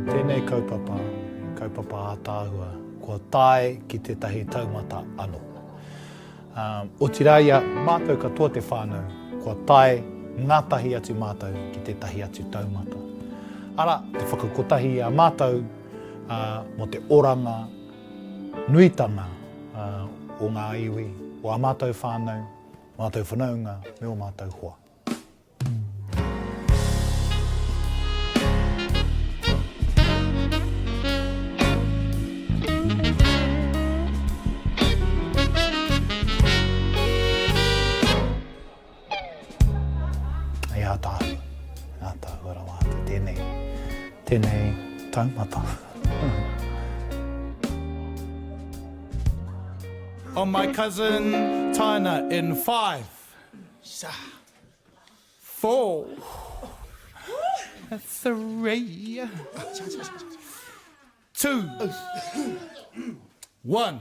Tēnei kaupapa, kaupapa ātaahua, kua tae ki tētahi taumata anō. Otirā i a mātou katoa te whānau, kua tae ngātahi atu mātou ki tētahi atu taumata. Arā, te whakakotahi i a mātou mō te oranga nuitanga o ngā iwi, o ā mātou whānau, mātou whanaunga me ō mātou hoa. Hei ātaahua, ātaahua rawa atu tēnei, tēnei taumata. On my cousin Taina in 5. 4, 3, 2, 1.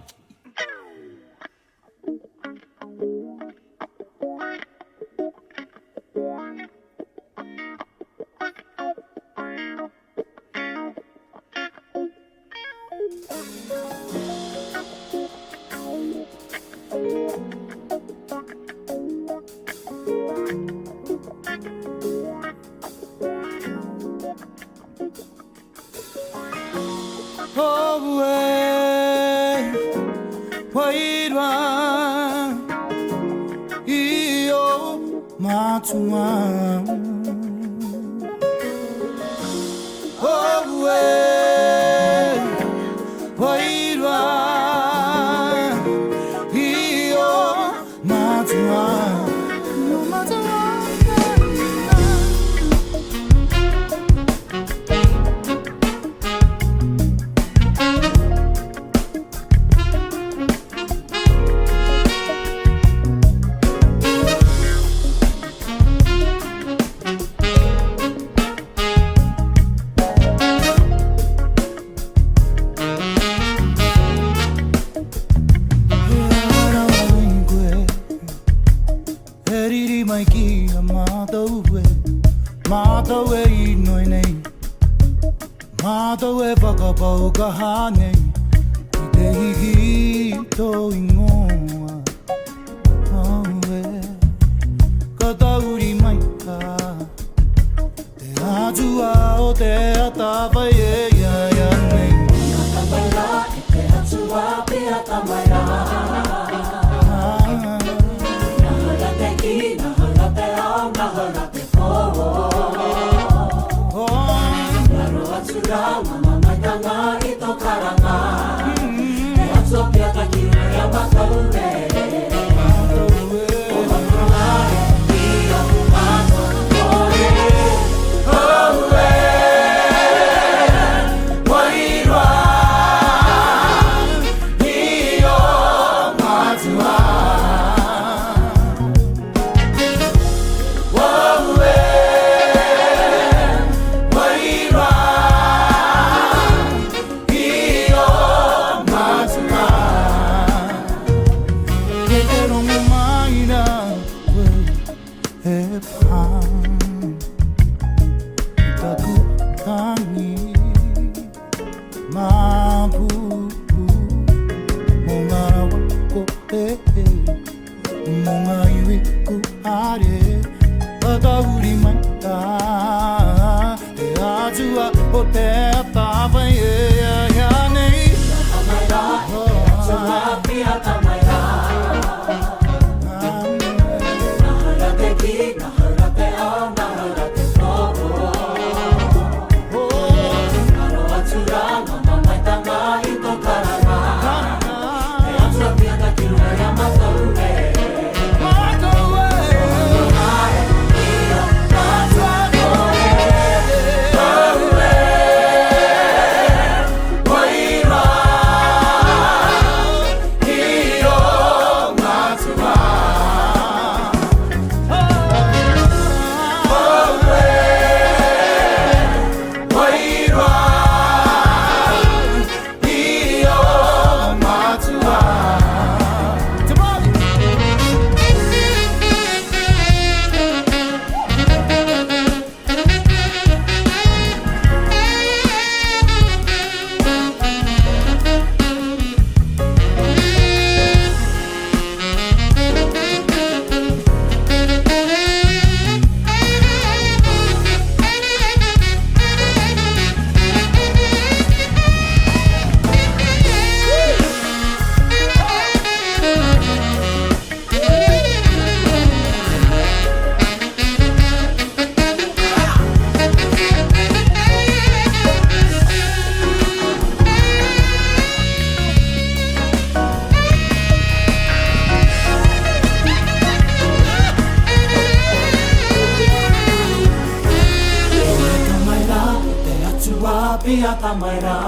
tata mai rā.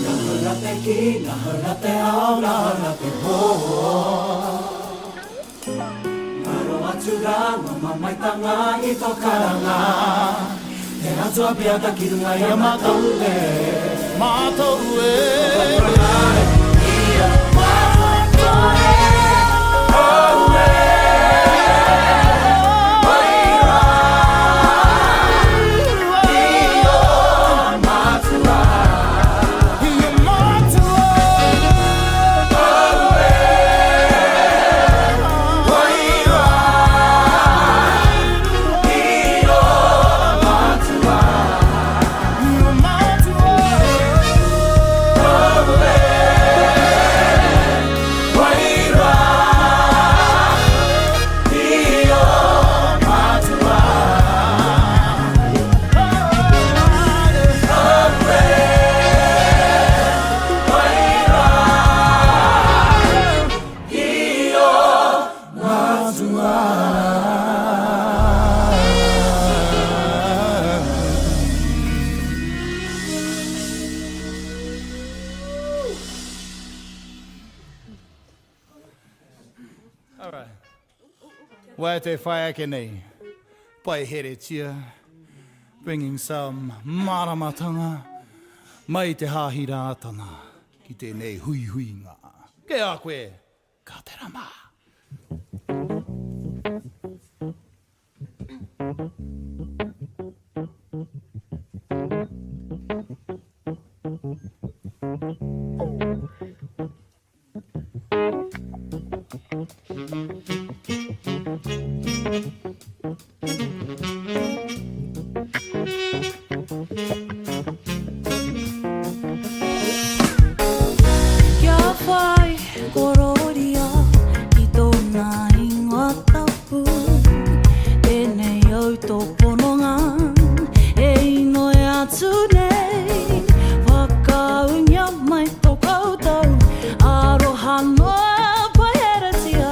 Ngahau rā te kī, ngahau rā te ao, ngahau rā te pō. Ngaro atu rā ngā mamaetanga i tō karanga. Te Atua pea ka ki runga i a mātou e. Mātou e. I a mātou e. Oh e. Mai rā i ō matua. I ō matua. Oh e. Mai rā i ō matua. I ō matua. Oh e. Mai rā i ō matua. Oh e. Mai rā i ō matua. Alright. Waiata e whai ake nei, paiheretia, bringing some māramatanga mai te Hāhi Rātana ki tēnei huihuinga. Kei a koe, ka te rama! Kia whai kororia i tōna ingoa tapu, Tēnei au tō pononga e inoi atu nei, Whakaūngia mai tō koutou aroha noa paiheretia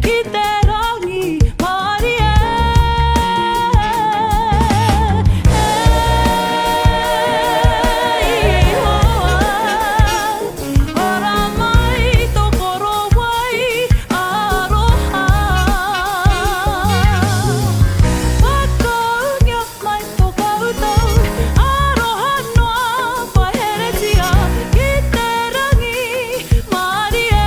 ki te rangi mārie. E Ihowa, ora mai tō korowai aroha. Whakaūngia mai tō koutou aroha noa paiheretia ki te rangi mārie.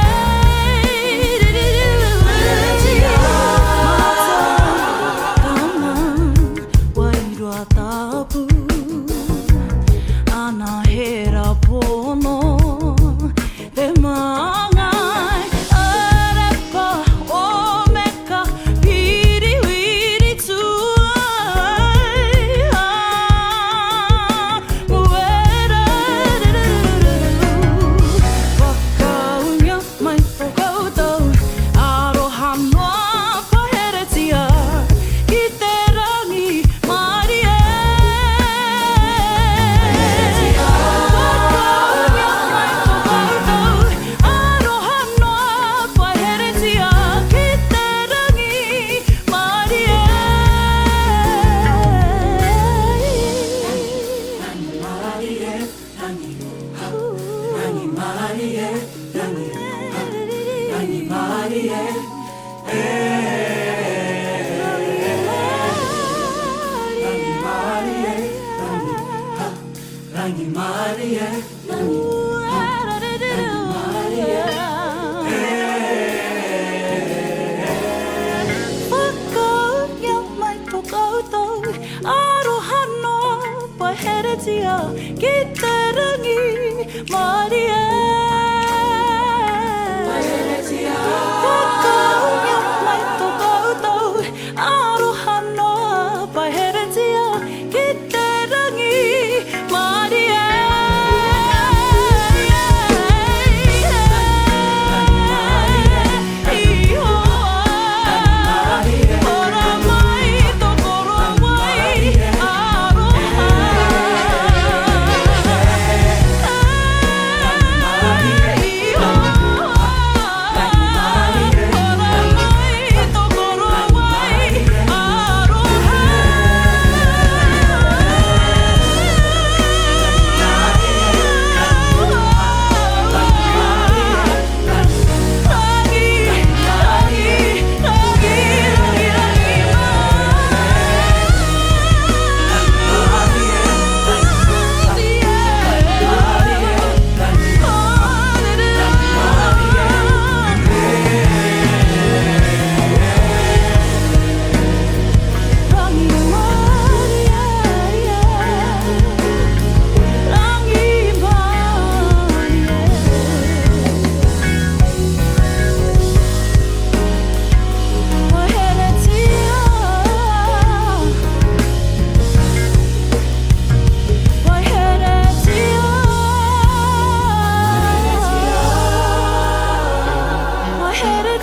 Mātou wairua tapu ana hera pono te māngai arepa omeka whiriwhiri tuai Whakaūngia mai tō koutou aroha noa paiheretia ki te rangi mārie. Whakaūngia mai tō koutou aroha noa paiheretia ki te rangi mārie. Whakaūngia mai tō koutou aroha noa paiheretia ki te rangi mārie. Whakaūngia mai tō koutou aroha noa paiheretia ki te rangi mārie. Ora mai tō korowai aroha.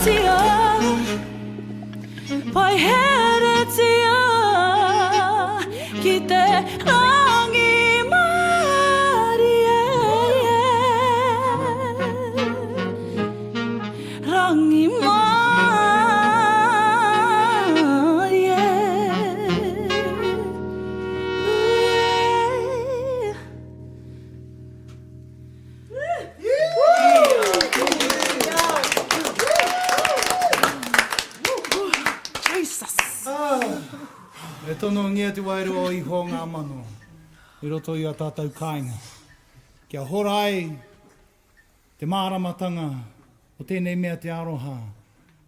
Paiheretia, paiheretia ki te rangimārie. Rangimārie. E tonongia te wairua o Ihowa ngā mano i roto i a tātou kāinga, kia hora ai te māramatanga o tēnei mea te aroha,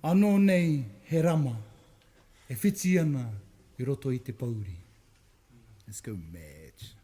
anō nei he rama e whiti ana i roto i te pōuri. Let's go Madge.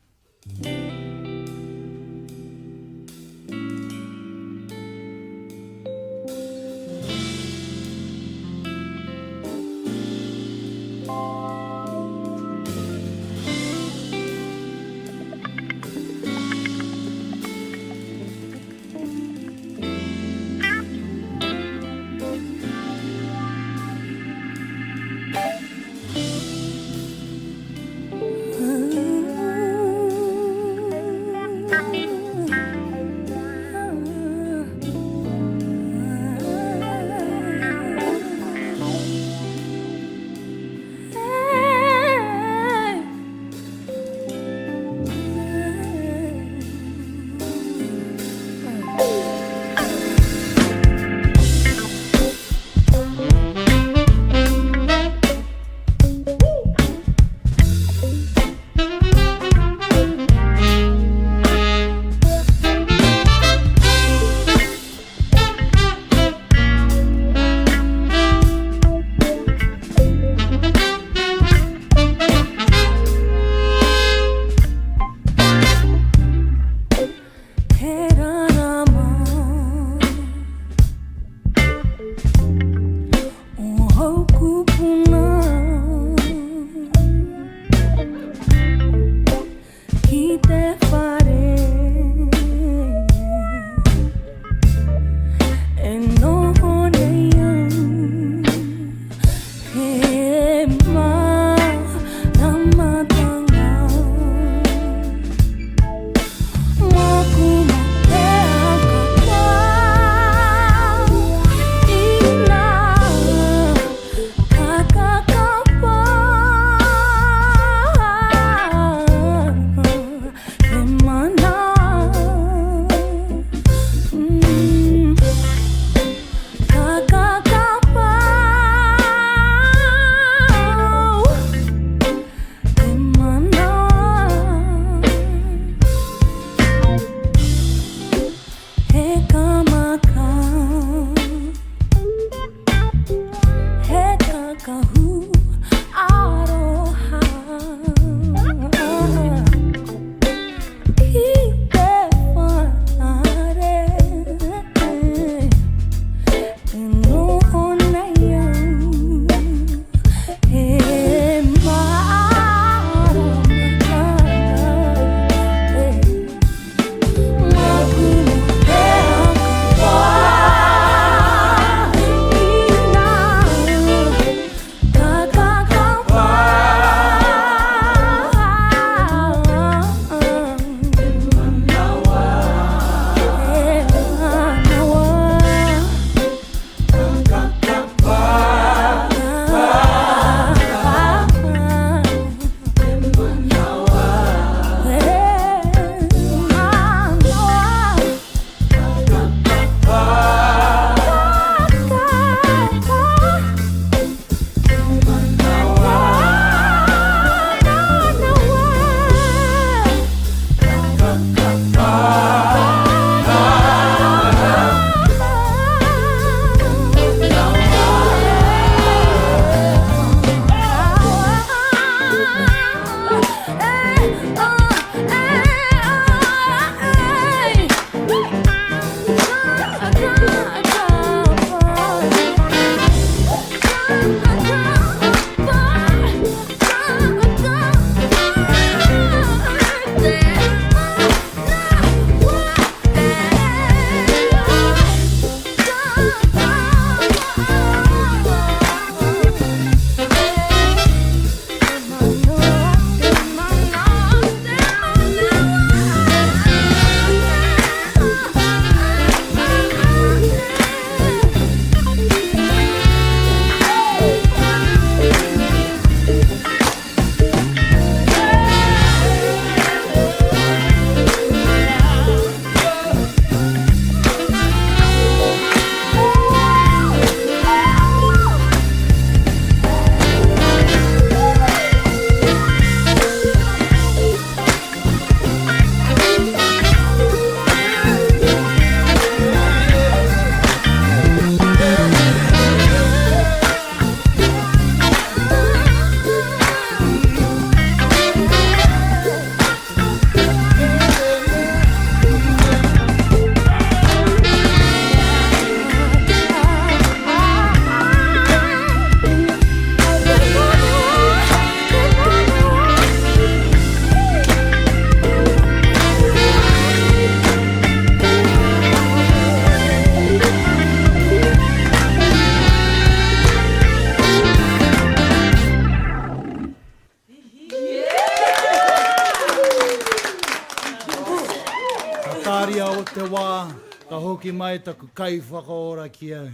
Ka hoki mai taku Kaiwhakaora ki au.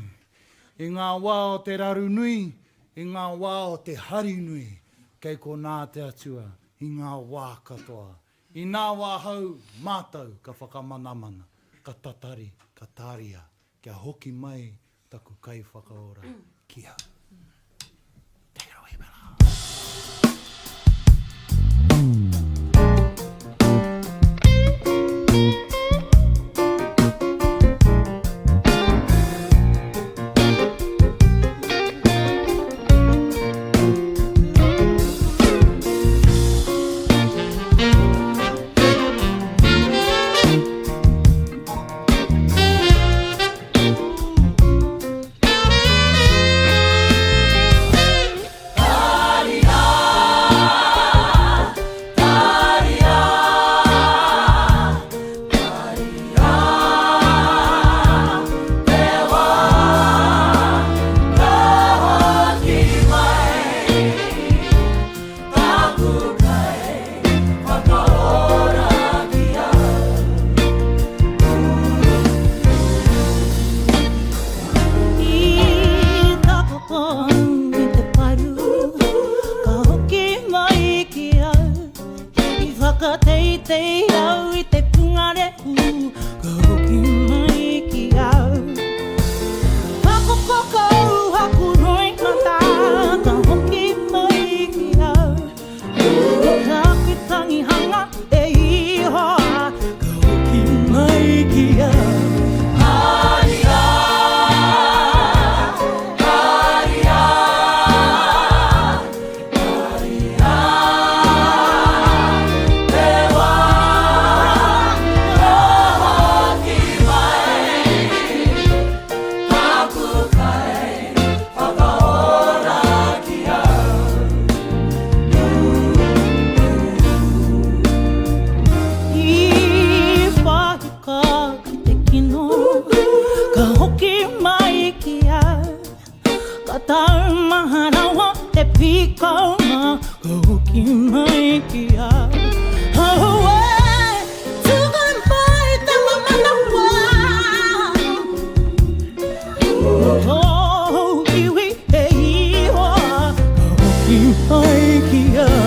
I ngā wā o te raru nui, i ngā wā o te hari nui, kei konā te Atua i ngā wā katoa. Inā wā hau, mātou ka whakamanamana, ka tatari, ka tāria, kia hoki mai taku Kaiwhakaora ki au. Take it away, Bella. I takoto au i te paru, ka hoki mai ki au. I whakateitei au i te pungarehu, ka hoki mai ki au. Pakoko kau aku roimata, ka hoki mai ki au. Ko taku tangihanga e Ihoa, ka hoki mai ki au. I whahika ki te kino, ka hoki mai ki au. Ka taumaha rawa te pīkaunga, ka hoki mai ki au. Auē, tukuna mai taua manawa. Tōu iwi e Ihoa, ka hoki mai ki au.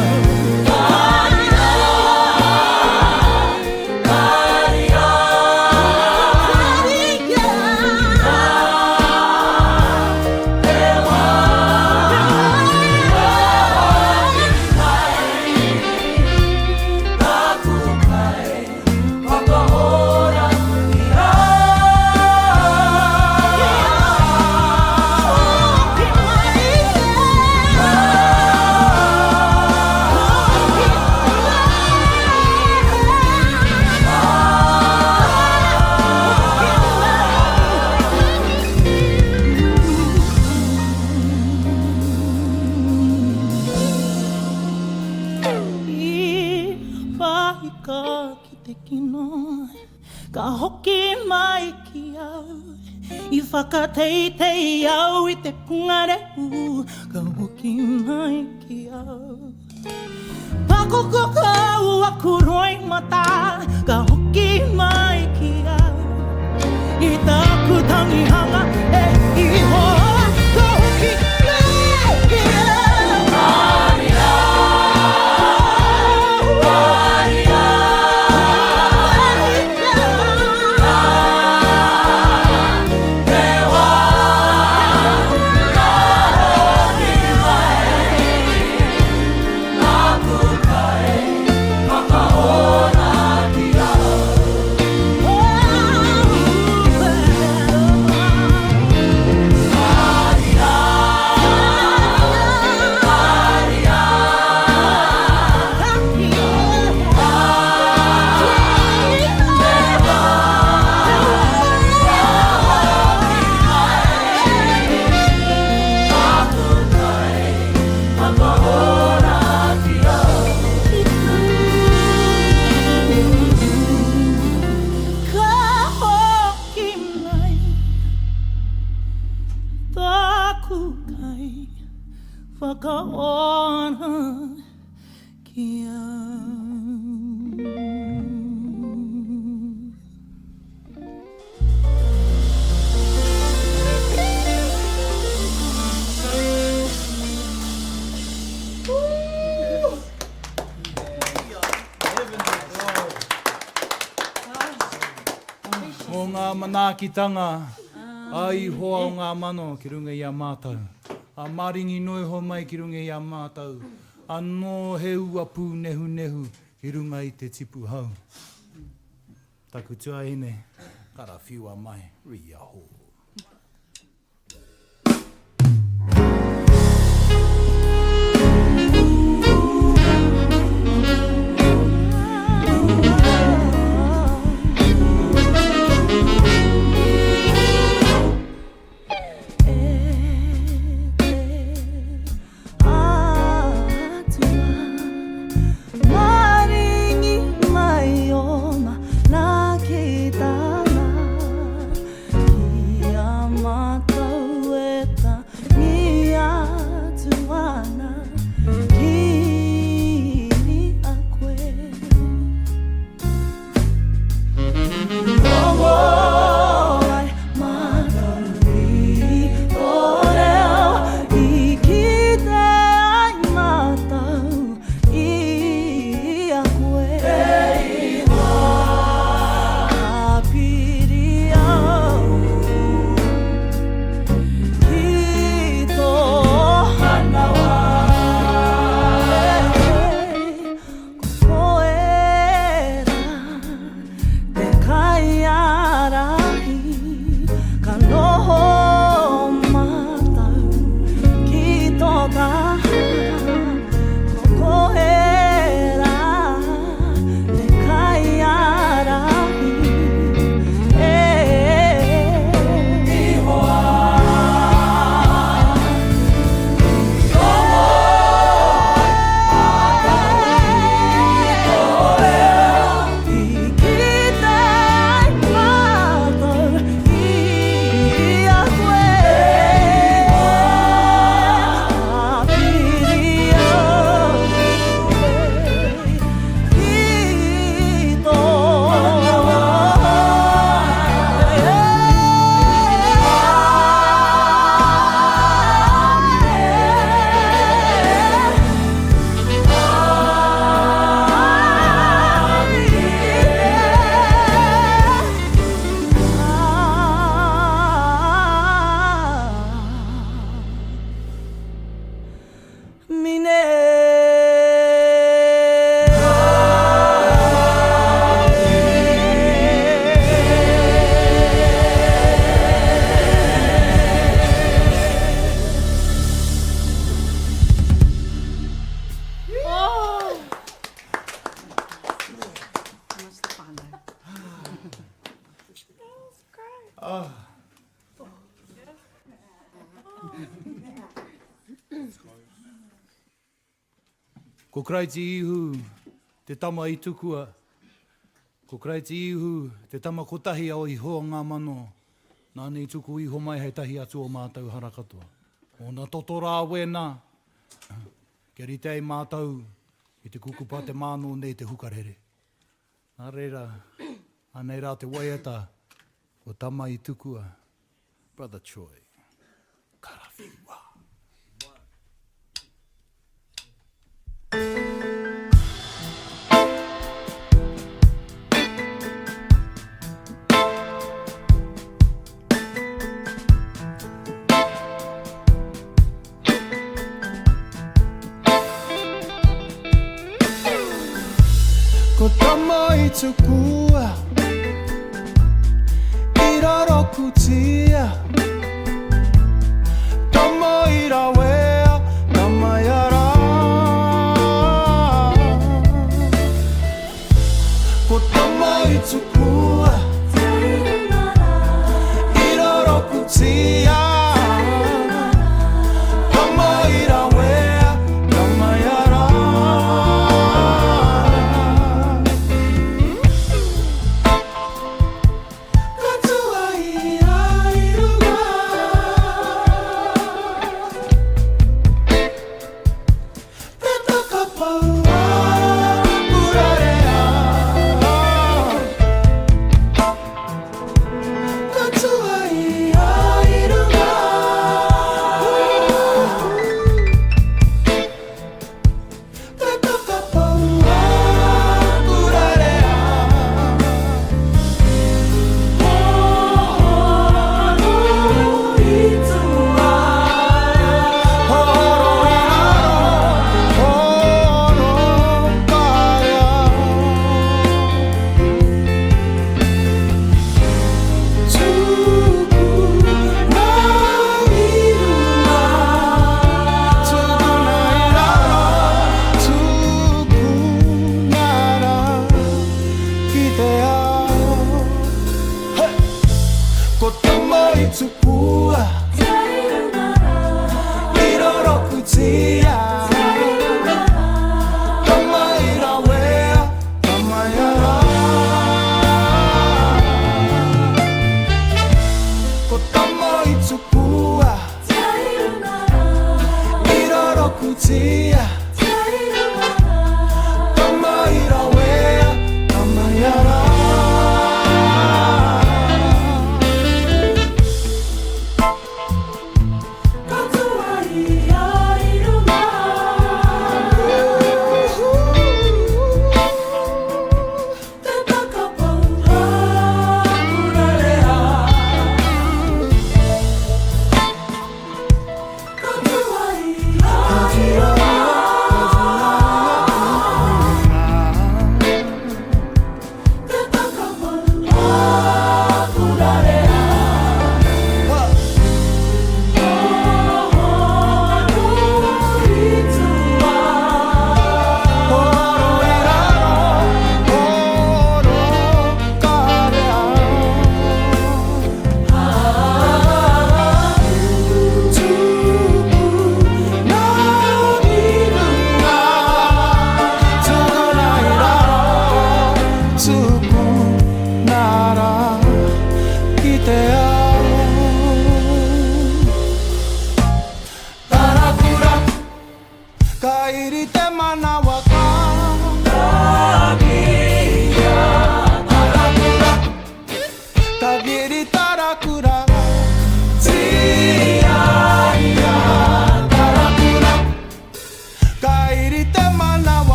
I whāika ki te kino, ka hoki mai ki au. I whakateitei au i te pungarehu, ka hoki mai ki au. Pakoko kau aku roimata, ka hoki mai ki au. I taku tangihanga e Ihoa, ka hoki mai ki au. Ka hoki mai tāku kai whakaora ki au. manaakitanga a Ihoa o ngā mano ki runga i a mātou. A maringi noa iho mai ki runga i a mātou, anō he ua pūnehunehu i runga i te tipu hau. Taku tuahine, karawhiua mai, Ria Hall. Ki a mātou e tangi atu ana ki a koe. Rongo ai mātou i tō reo, i kite ai mātou i a koe. E Ihowa. Ka piri au ki tō manawa. Ko koe rā te kaiārahi, ka noho mātou ki tō taha. Ko koe rā te kaiārahi, e Ihowa. I kite ai mātou i a koe. Ka piri au ki tō Mine. Ko Karaiti Ihu te tama i tukua, ko Karaiti Ihu te tama kotahi a Ihowa ngā mano, nāna i tuku iho mai hei tahi atu o mātou hara katoa. Ōna toto rā wēnā, kia rite ai mātou i te kukupa te mānō nei te hukarere. Nā reira, anei rā te waiata, ko Tama i tukua, Brother Troy, karawhiua. Ko tama i tukua I raro kutia Tama i rawea Tama i ara Ko tama i tukua I raro kutia Tama i rawea Tama i ara.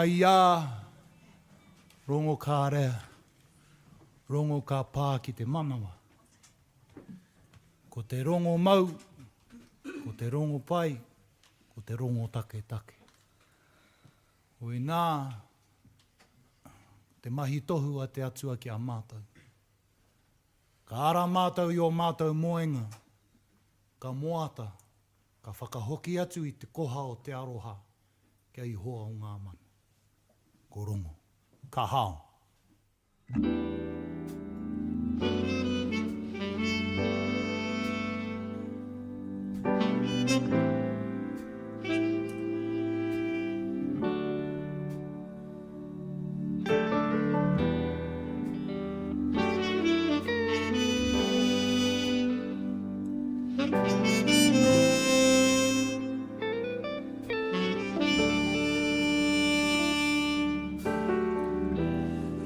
maiā, rongo ka rea, rongo ka pā ki te manawa. Ko te rongo mau, ko te rongo pai, ko te rongo taketake. Koinā te mahi tohu a te Atua ki a mātou. Ka ara mātou i ō mātou moenga, ka moata, ka whakahoki atu i te koha o te aroha kia Ihoa o ngā mano. Ko Rongo. Ka hao.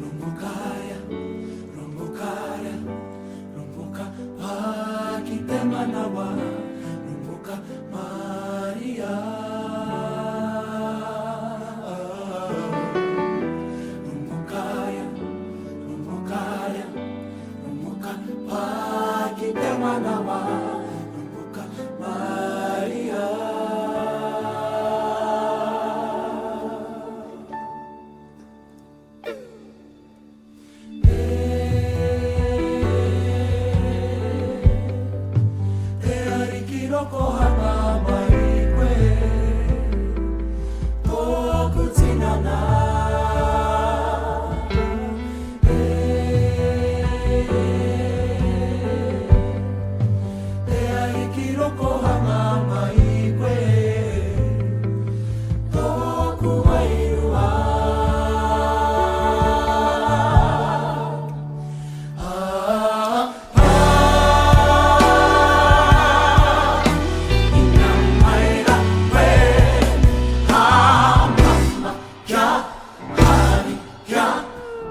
Rongokaia, rongokaria, rongoka pā ki te manawa, rongoka Maria. Rongokaia, rongokaria, rongoka pā ki te manawa, rongoka Maria. Te Ariki rokohanga mai koe, tōku tinana. Te Ariki rokohanga mai koe, Tōku wairua. Ah, ah. Ina mai rā koe, ka mama kia hari, kia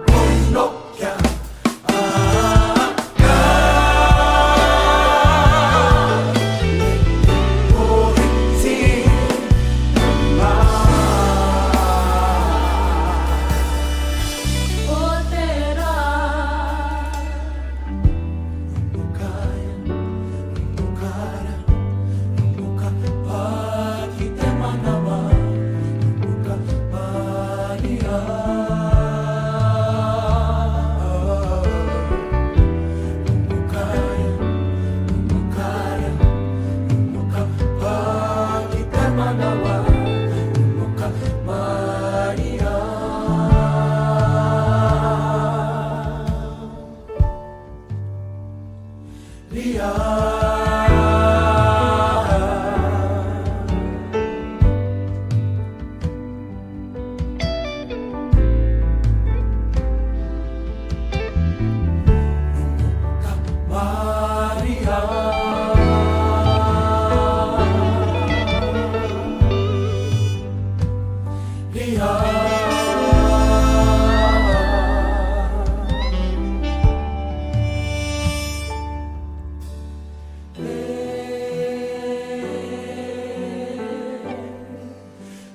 pono, kia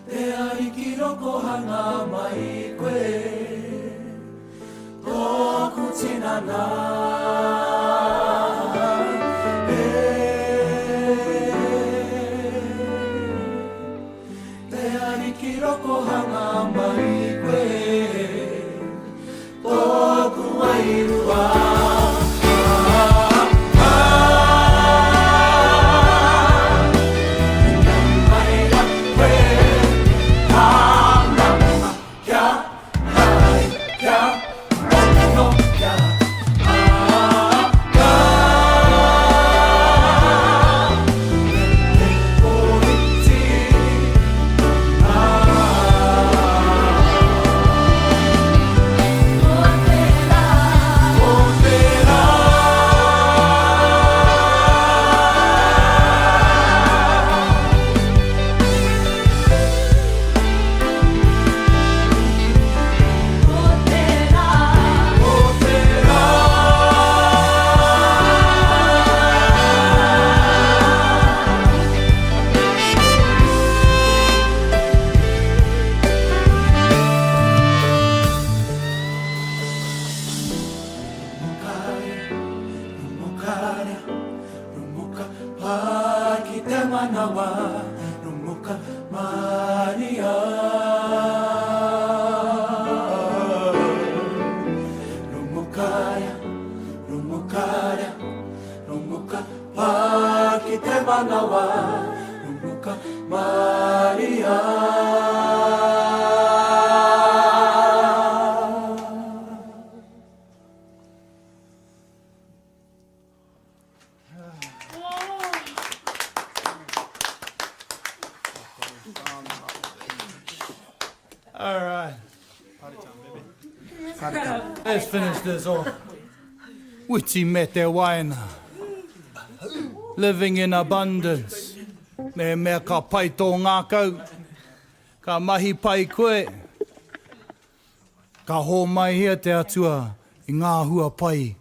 Te Ariki rokohanga mai koe, tōku tinana. E, Te Ariki rokohanga mai koe, tōku wairua. Kia hari, kia pono, kia manawa Rumuka Maria. All right. Let's finish this off. Witi me te waina. Living in abundance. Me mea ka pai tō ngākau. Ka mahi pai koe. Ka hōmaihia te Atua i ngā hua pai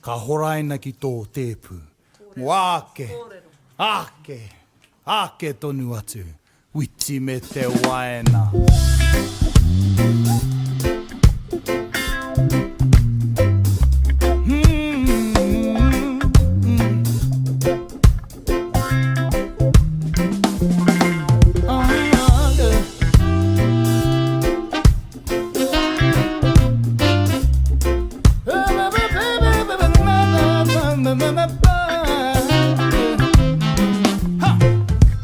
ka horaina ki tō tēpu. Mō āke, āke, āke tonu atu. Witi me te waina.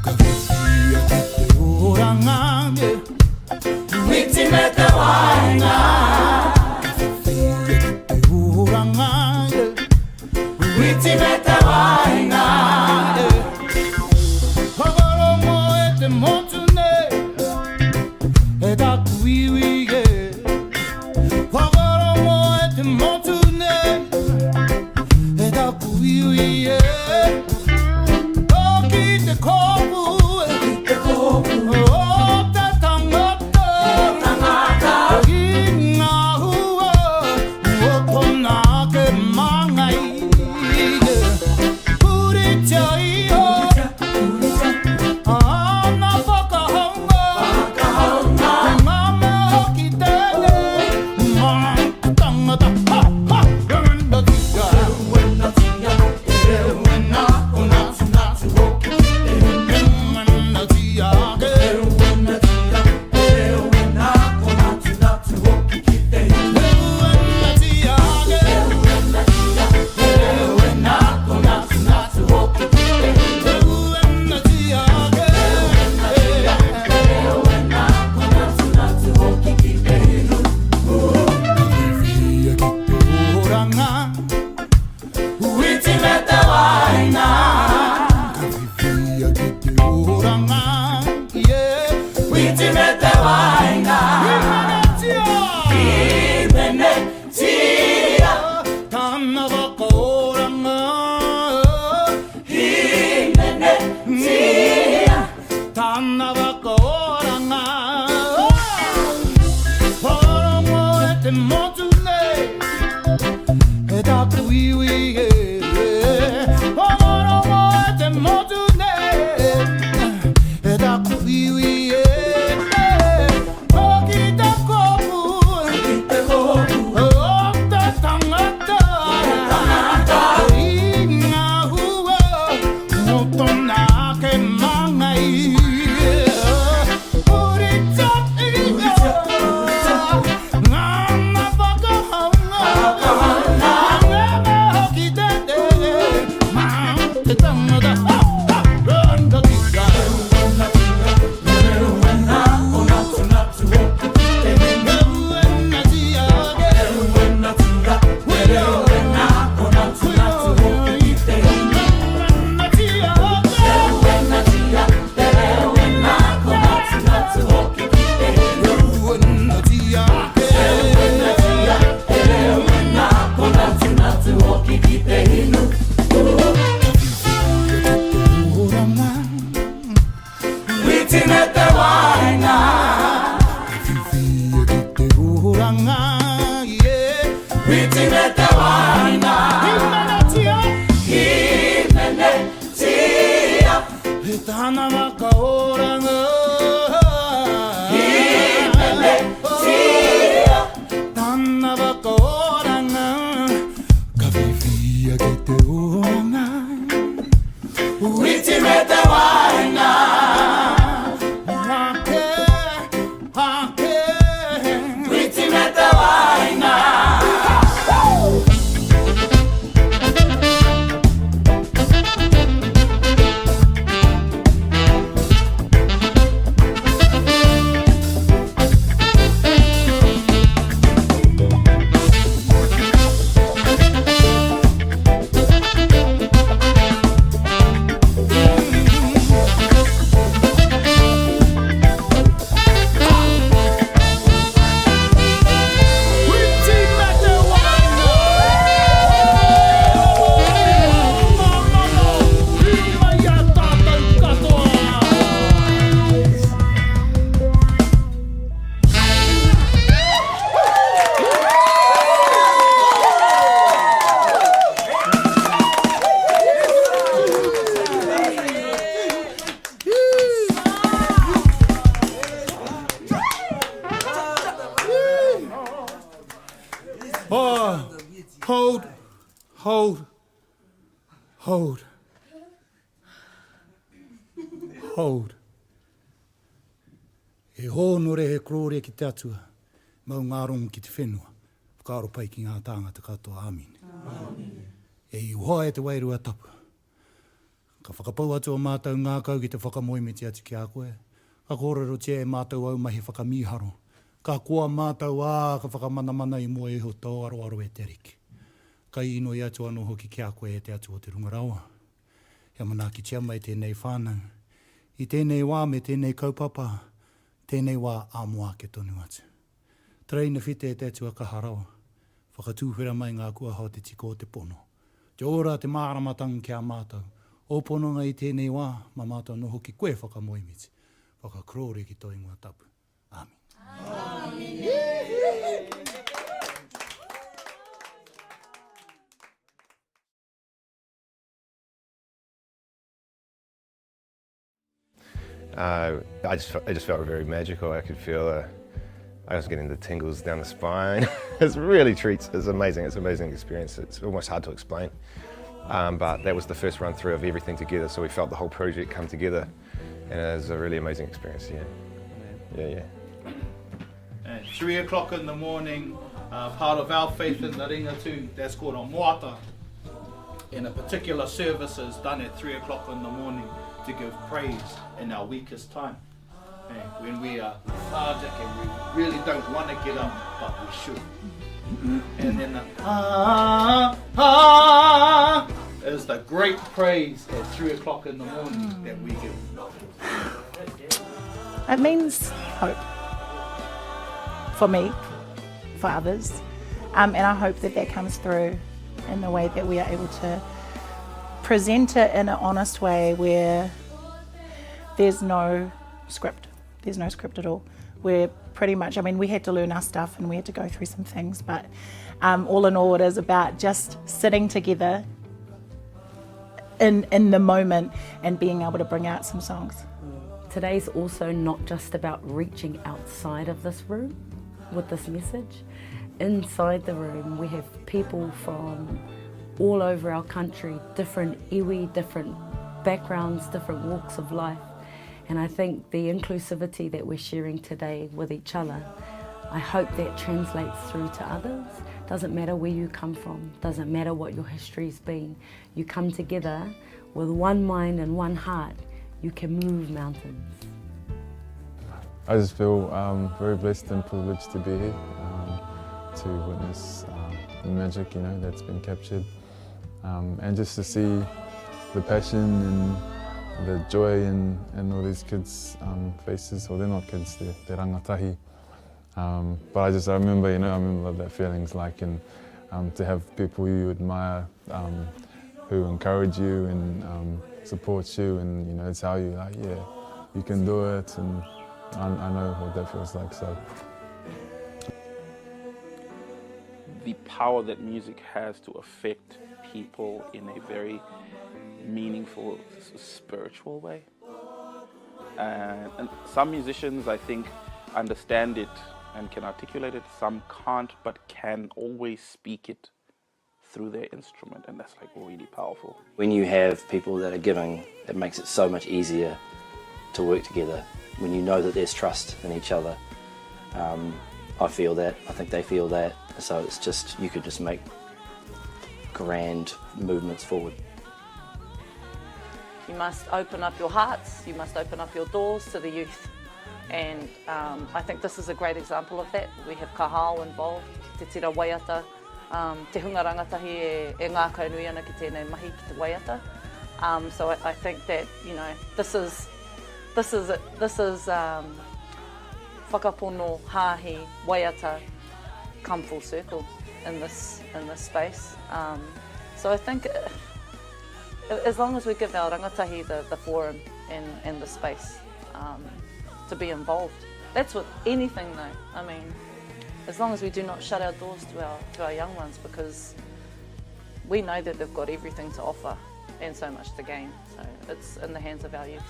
Ka whiwhia ki te oranga, yeah. Witi me te waina. Ka whiwhia ki te oranga, yeah. Witi me te waina, yeah. Whakarongo e te motu nei, e taku iwi, yeah. Whakarongo e te motu nei, e taku iwi, yeah. Oh, ki te kōpū, ki te kōpū, o te tangata, tangata, i ngā hua, o tōna ake māngai, yeah. Puritia iho, āna whakahaunga, whakahaunga, ngā mea hoki tēnei, mā te tangata, ha, ha, rewena tia, rewena tia, rewena, konatu hoki ki te rewena tia, rewena tia, rewena, konatu hoki ki te rewena tia, rewena tia, rewena, konatu hoki ki te rewena tia, rewena tia, rewena, konatu hoki ki te hinu. Ka whiwhia ki te oranga, Witi me te waina. Ka whiwhia ki te oranga, yeah. Witi me te waina. Himenetia. Himenetia. Tana whakaoranga. Himenetia. Tana whakaoranga. Whakarongo e te motu nei, e taku iwi, yeah. Whakarongo e te motu nei, e taku iwi, yeah. Hoki te kōpū, te kōpū, o te tangata, i ngā hua mō tōna ake māngai. Puritia iho, ngāna whakahaunga, ngā mea hoki tēnei, mā te tangata. Ha, ha, run the tika. Witi me te waina. Whiwhia ki te oranga, yeah. Witi me te waina. Himenetia. Himenetia. He tāna whakaoranga. Himenetia. Tāna whakaoranga. Ka whiwhia ki te oranga. Witi me te waina. Ake, ake. Witi me te waina. Oh, hold, hold, hold, hold. He hōnore, he korōria ki te Atua, mau ngā rongo ki te whenua, whakaaro pai ki ngā tāngata katoa. Āmine. E Ihoa e te Wairua Tapu, ka whakapau atu o mātou ngākau ki te whakamoemiti atu ki a koe, ka kōrerotia e mātou au mahi whakamīharo, ka koa mātou, ā, ka whakamanamana i mua iho tō aroaro e te Ariki. Ka īnoi atu anō hoki ki a koe e te Atua o te Runga Rawa. Kia manaakitia mai tēnei whānau i tēnei wā me tēnei kaupapa, tēnei wā ā mua ake tonu atu. Tereina white e te Atua kaha rawa, whakatūwhera mai ngā kuaha o te tiko o te pono. Te ora, te māramatanga ki a mātou, ō pononga i tēnei wā, mā mātou anō hoki koe whakamoemiti, whakakorōria ki tō ingoa tapu. Āmine. Āmine. Uh, I just, it just felt very magical. I could feel uh, I was getting the tingles down the spine. it's really treats. It's amazing. It's an amazing experience. It's almost hard to explain. Um, but that was the first run through of everything together. So we felt the whole project come together, and it was a really amazing experience. Yeah, yeah, yeah. At 3 o'clock in the morning, uh, part of our faith in the Ringatū, that's called a moata. And a particular service is done at 3 o'clock in the morning to give praise in our weakest time. And when we are lethargic and we really don't want to get up, but we should. And then the ah, ah is the great praise at 3 o'clock in the morning that we give. It means hope for me, for others, um, and I hope that that comes through in the way that we are able to present it in an honest way where there's no script. There's no script at all. We're pretty much, I mean, we had to learn our stuff and we had to go through some things, but um, all in all, it is about just sitting together in, in the moment and being able to bring out some songs. Today's also not just about reaching outside of this room with this message. Inside the room, we have people from all over our country, different iwi, different backgrounds, different walks of life. And I think the inclusivity that we're sharing today with each other, I hope that translates through to others. Doesn't matter where you come from, doesn't matter what your history's been. You come together with one mind and one heart, you can move mountains. I just feel um, very blessed and privileged to be here, um, to witness um, the magic, you know, that's been captured, um, and just to see the passion and the joy in, in all these kids' um, faces. Well, they're not kids, they're, they're rangatahi. Um, but I just, I remember, you know, I remember what that feeling's like and um, to have people you admire um, who encourage you and um, support you and, you know, tell you like, yeah, you can do it. And I, I know what that feels like, so. The power that music has to affect people in a very meaningful spiritual way. Uh, and some musicians, I think, understand it and can articulate it. Some can't, but can always speak it through their instrument, and that's like really powerful. When you have people that are giving, it makes it so much easier to work together. When you know that there's trust in each other, um, I feel that, I think they feel that. So it's just, you could just make grand movements forward. You must open up your hearts, you must open up your doors to the youth. And um, I think this is a great example of that. We have Kahao involved, te tira waiata, um, te hunga rangatahi e, e ngākau nui ana ki tēnei mahi, ki te waiata. Um, so I, I think that, you know, this is, this is, this is um, whakapono, hāhi, waiata, come full circle in this, in this space. Um, so I think uh, as long as we give our rangatahi the, the forum and, and the space um, to be involved. That's with anything though. I mean, as long as we do not shut our doors to our, to our young ones because we know that they've got everything to offer and so much to gain. So it's in the hands of our youth.